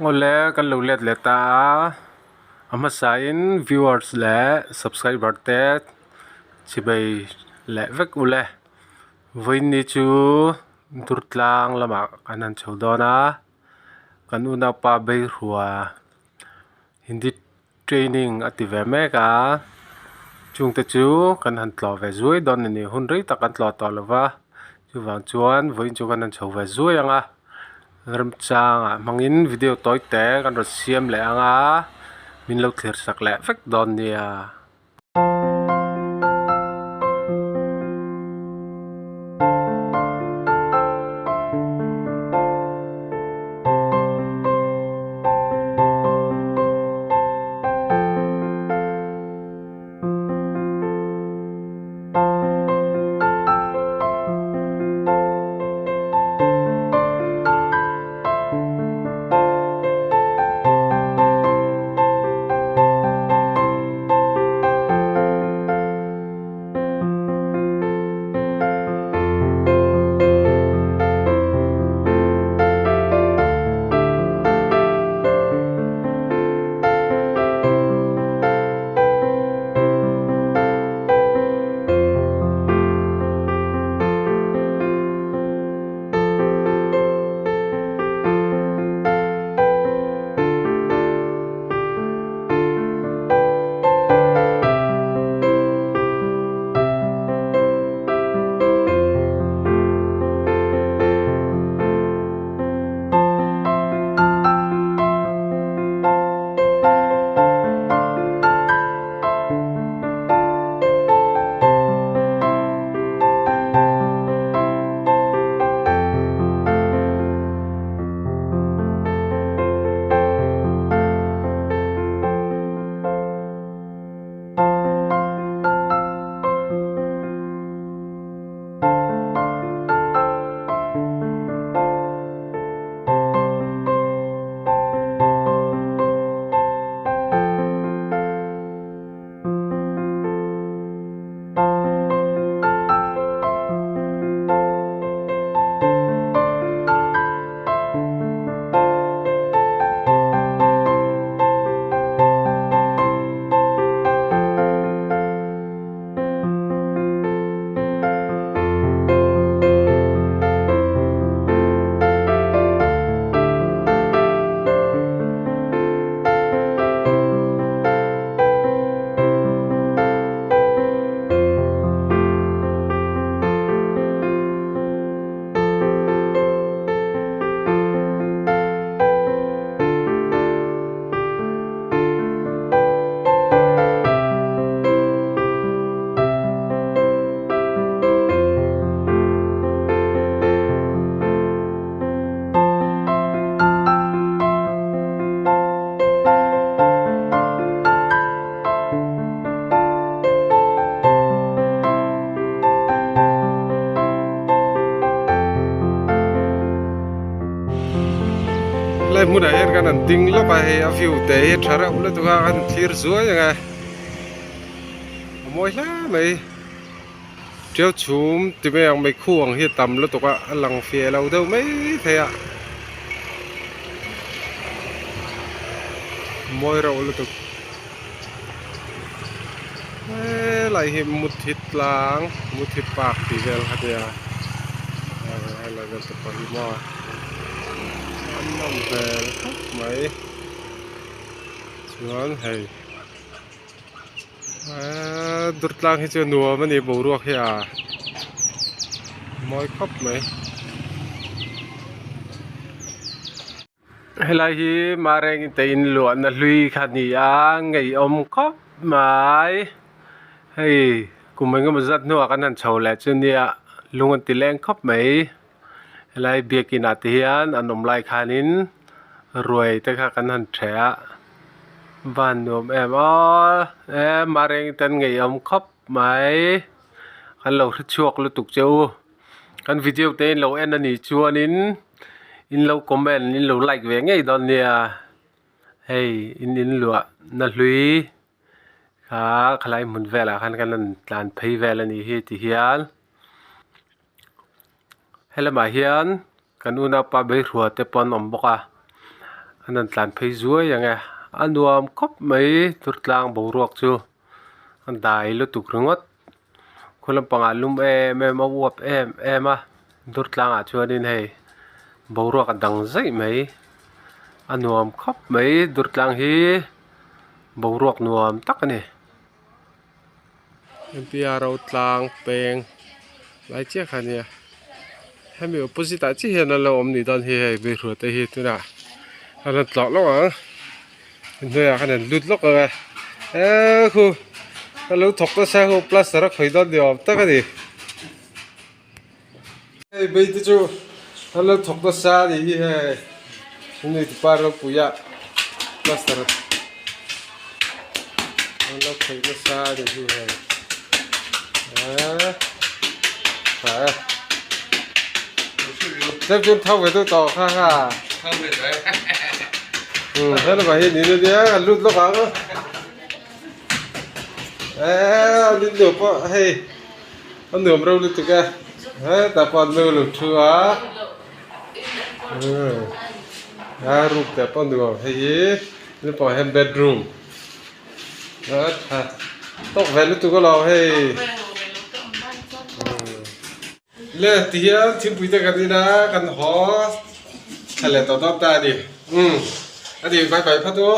Awle kan lo let leh ta a a hmasa in viewers leh subscriber te chibei leh vek ule vawiin chu durtlang lamah kan han chho dawn a kan unaupa Beirua hindi training a ti ve mek a chungte chu kan han tlawh ve zui dawn a ni hun rei tak an tlawh tawh lo va chuvang chuan vawiin chu kan han chho ve zui ang a remchangah hmangin video tawi te kan rawn siam leh ang a min lo thlir sak leh vek dawn nia. Helai hmunah hian kan han ding lawk a hei a view te hi a tha reuh lutuk a kan thlir zuai ang e a mawi hle mai tiau chhum ti mai ang meikhu ang hi a tam lutuk a a lang fiah lo deuh mai thei a mawi reuh lutuk helai hi muthi tlang muthi park tih vel kha nia helai vel te pawh hi maw a nawm hmel khawp mai chuan hei eee dur tlang hi chu a nuam a ni boruak hi a mawi khawp mai. Helai hi Mareng te in luahna hlui kha a ni a ngeiawm khawp mai hei kum engemaw zat hnuah kan han chho leh chu nia lung an ti leng khawp mai helai biakin ah te hian an awm lai khanin ruai te kha kan han ṭheh a van nuam em aw e Mareng te an ngeiawm khawp mai an lo hre chhuak lutuk che u. Kan video te in lo en a nih chuanin in lo comment in lo like ve ngei dawn nia hei in in luah na hlui kha khalai hmun velah khan kan rawn tlan phei vel a nih hi ti hian. Helamah hian kan unaupa Beihrua te pawh an awm bawk a an rawn tlan phei zuai ang e a nuam khawp mai Durtlang boruak chu a dai lutuk ringawt khaw lampangah lum em em a uap em em a Durtlangah chuanin hei boruak a dang zaih mai a nuam khawp mai Durtlang hi boruak nuam tak a ni. M P R O tlang peng lai chiah kha ania hemi opposite ah chiah hian an lo awm nih dawn hi hei beihrua te hi tunah an rawn tlawh lawk ang inhnuaiah khan an lut lawk ang a eee khu a lo thawk nasa khu plaster a khawih dawn ni awm tak a ni hei bei te chu an lo thawk nasa a nih hi hei hemi tupa ropuia plaster an lo khawih nasa a nih hi hei eee tha e tlem tlem tho ve deuh tawh kha kha umm helama hi niin ania kan lut lawk ang eee an innuam pawh hei. A nuam reuh lutuk e hetah pawh an nu lo thu a a room te pawh a nuam hei hi naupang hian bedroom a tha tawk ve lutuk alawm hei le tihian thingpui te kan in a kan haw thla leh tawh dawn ta a ni umm a ni bye bye phawt u.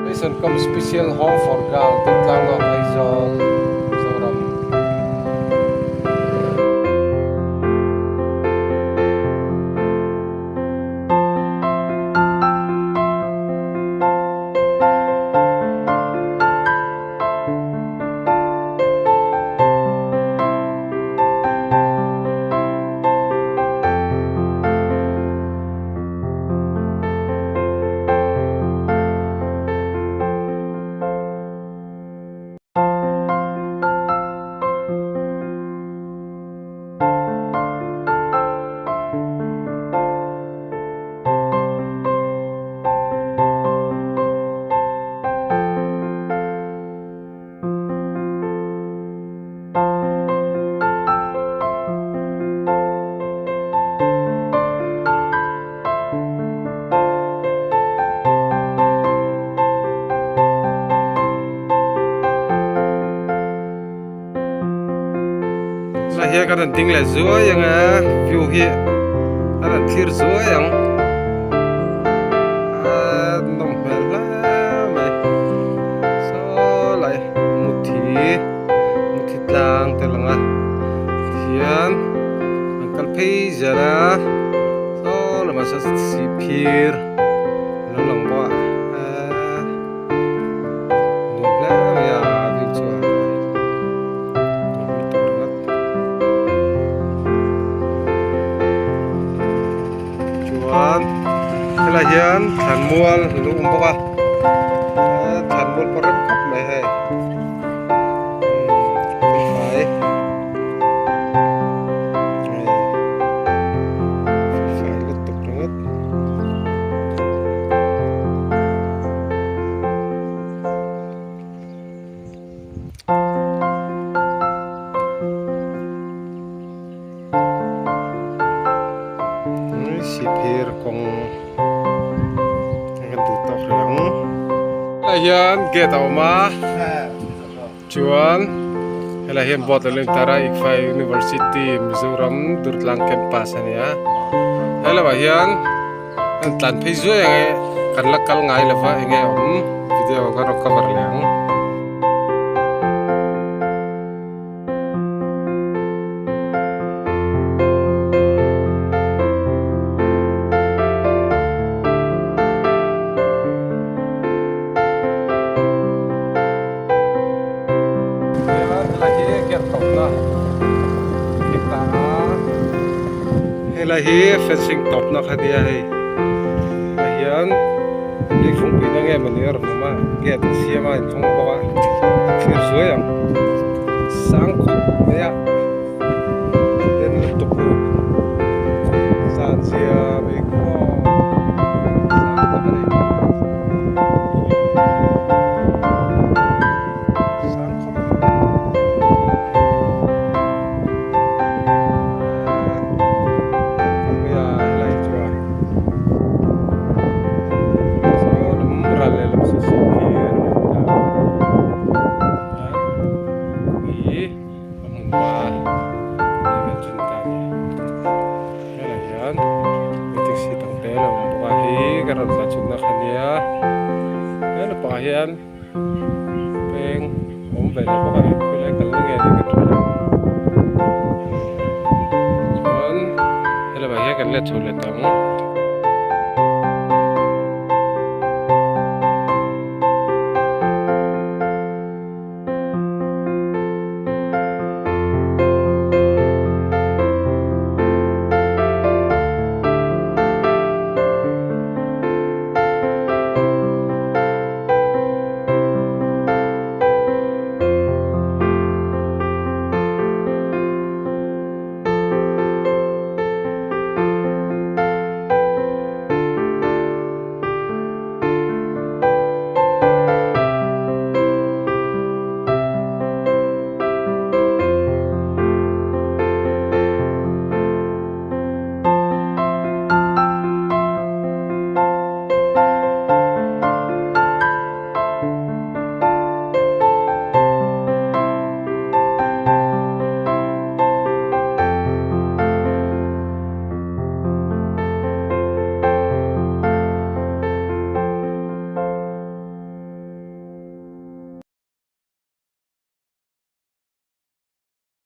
Mission Kom Special Home for Girl Durtlang North Aizawl, Mizoram. Tunah hian kan rawn ding leh zuai ang a view hi a rawn thlir zuai ang a nawm hmel hle mai saw lai muthi muthi tlang te lang a tihian an kal phei zel a saw lamah sawn sihphir a lo lang bawk a eee nuam hle mai a view chu a nuam lutuk ringawt chuan helaiah hian thlanmual a lo awm bawk a thlanmual pawh rem khawp mai hei umm felfai hei felfai lutuk ringawt. Sihphir kawng kan duh tawk rih ang. Helai hian gate a awm a chuan. Helai hian board a lo intar a ICFAI University Mizoram Durtlang Campus a ni a he lamah hian an tlan phei zuai ang e kan la kal ngai lo va enge a awm video kan rawn cover leh ang. Helai hi fencing tawpna kha nia hei ah hian leifungpui na nge mawni a rawn awm a gate an siam a inhawng bawk a thlir zuai ang sang khawp mai a den lutuk hi zan zia mai khu aw sang tak a ni. Peng awm ve leh bawk a ni khawilai kalna nge ni ka hre lo chuan helamah hian kan let chho leh tawh ang.